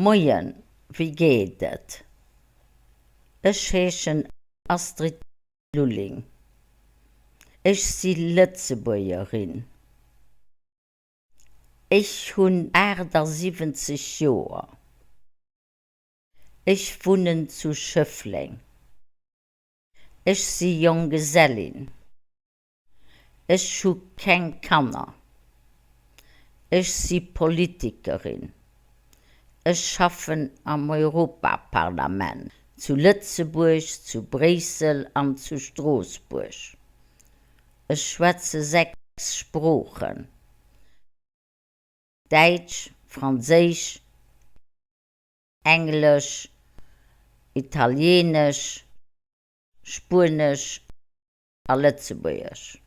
Moien, wéi geet et? Ech heeschen Astrid Lulling. Ech si Lëtzebuergerin. Ech hunn 78 Joer. Ech wunnen zu Schëffleng. Ech si Jonggesellin. Ech hu keng Kanner. Ech si Politikerin. Ech schaffen am Europaparlament, zu Lëtzebuerg, zu Bréissel an zu Stroossbuerg. Ech schwätze 6 Sproochen, Däitsch, Franséisch, Englesch, Italieenesch, Spuenesch a Lëtzebuergesch.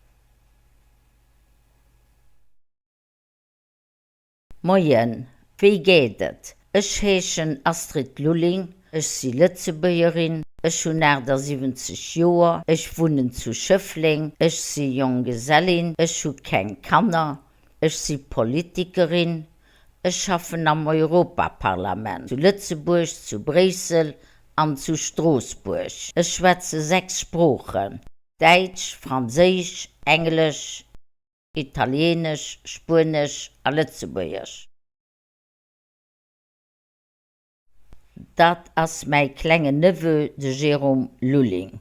Moien, wéi geet et? Ech heeschen Astrid Lulling, ech si Lëtzebuergerin, ech hunn 78 Joer, ech wunnen zu Schëffleng, ech si Jonggesellin, ech hu keng Kanner, ech si Politikerin, ech schaffen am Europaparlament, zu Lëtzebuerg, zu Bréissel an zu Stroossbuerg. Ech schwätze 6 Sproochen, Däitsch, Franséisch, Englesch, Italieenesch, Spuenesch a Lëtzebuergesch. Dat ass mäi klengen Neveu, de Jérôme Lulling.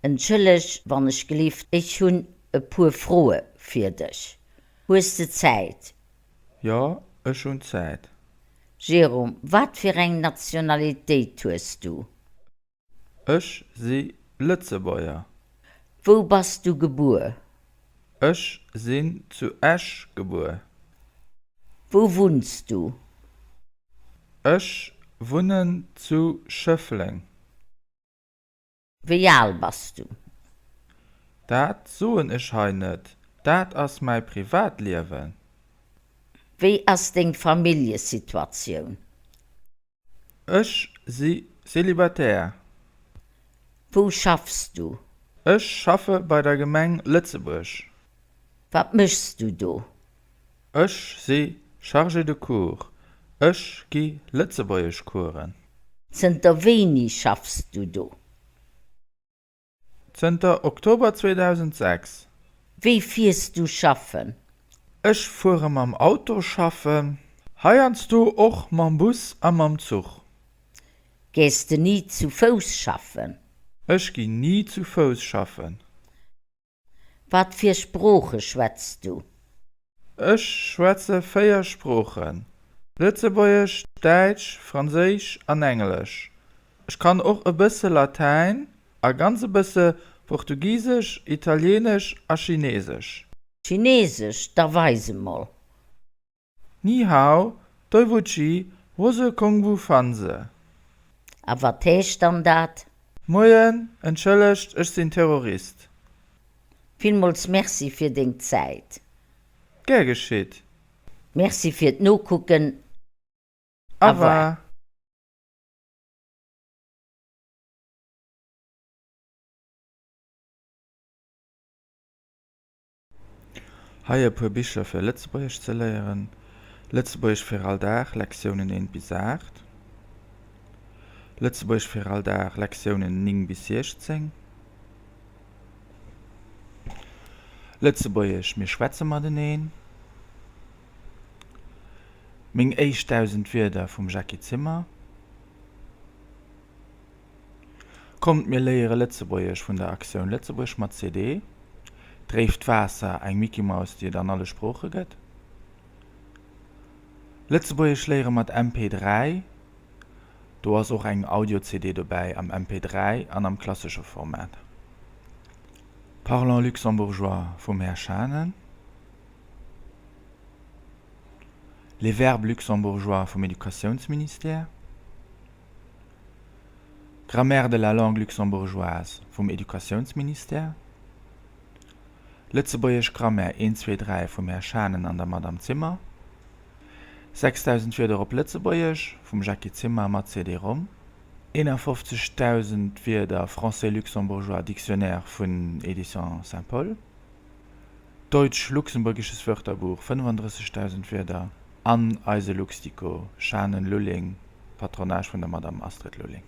Entschëlleg wann ech gelift, ech hunn e puer Froe fir dech. Hues de Zäit? Jo, ech hunn Zäit. Jérôme, wat fir eng Nationalitéit hues du? Ech si Lëtzebuerger. Wou bass du gebuer? Ech sinn zu Esch gebuer. Wou wunns du? Ech wunnen zu Schëffleng. Wéi al bass du? Dat soen ech hei net, dat ass mäi Privatliewen. Wéi ass deng Familljesituatioun? Ech si Celibataire. Wou schaffs du? Ech schaffe bei der Gemeng Lëtzebuerg. Wat méchs du do? Ech si Chargé de cours, ech gi Lëtzebuergeschcoursen. Zënter wéini schaffs du do? Zënter Oktober 2006. Wéi fiers du schaffen? Ech fuere mam Auto schaffen, heiansdo och mam Bus a mam Zuch. Gees de ni zu Fouss schaffen? Ech ginn ni zu Fouss schaffen. Wat fir Sprooche schwätz du? Ech schwätze 4 Sproochen, Lëtzebuergesch, Däitsch, Franséisch an Englesch. Ech kann och e bësse Latäin a ganz e bësse Portugisesch, Italieenesch a Chinesesch. Chinesesch? Da weis emol. Ni hao, Duiwuqi, Wose Kongwu Fanse. A wat heescht dann dat? Moien, entschëllegt, ech sinn Terrorist. Villmools Merci fir deng Zäit. Gär geschitt. Merci fir d'Nokucken. Au revoir. Hei e puer Bicher fir Lëtzebuergesch ze léieren, Lëtzebuergesch fir all Dag, Lektiounen 1 bis 8, Lëtzebuergesch fir all Dag, Lektiounen 9 bis 16, Lëtzebuergesch, mir schwätze mateneen, Meng éischt 1.000 Wierder vum Jackie Zimmer. Kommt mir léiere Lëtzebuergesch vun der Actioun Lëtzebuerg mat CD. Dréift Waasser, eng Micky Maus déi et an alle Sprooche gëtt. Lëtzebuergesch léiere mat MP3, do ass och eng Audio-CD dobäi am MP3 an am klassesche Format. Parlons luxembourgeois vum Här Schanen. Les verbes luxembourgeois vum Educatiounsministère. Grammaire de la langue luxembourgeoise vum Educatiounsministère, Lëtzebuergesch Grammaire 1, 2, 3 vum Här Schanen an der Madame Zimmer, 6000 Wierder op Lëtzebuergesch vum Jackie Zimmer mat CD-Rom, 51.000 Wierder Français-luxembourgeois Dictionnaire vun Éditions Saint-Paul, Deutsch-luxemburgisches Wörterbuch 35.000 Wierder. An eise Luxdico, Shane Lulling, Patronage vun der Madame Astrid Lulling.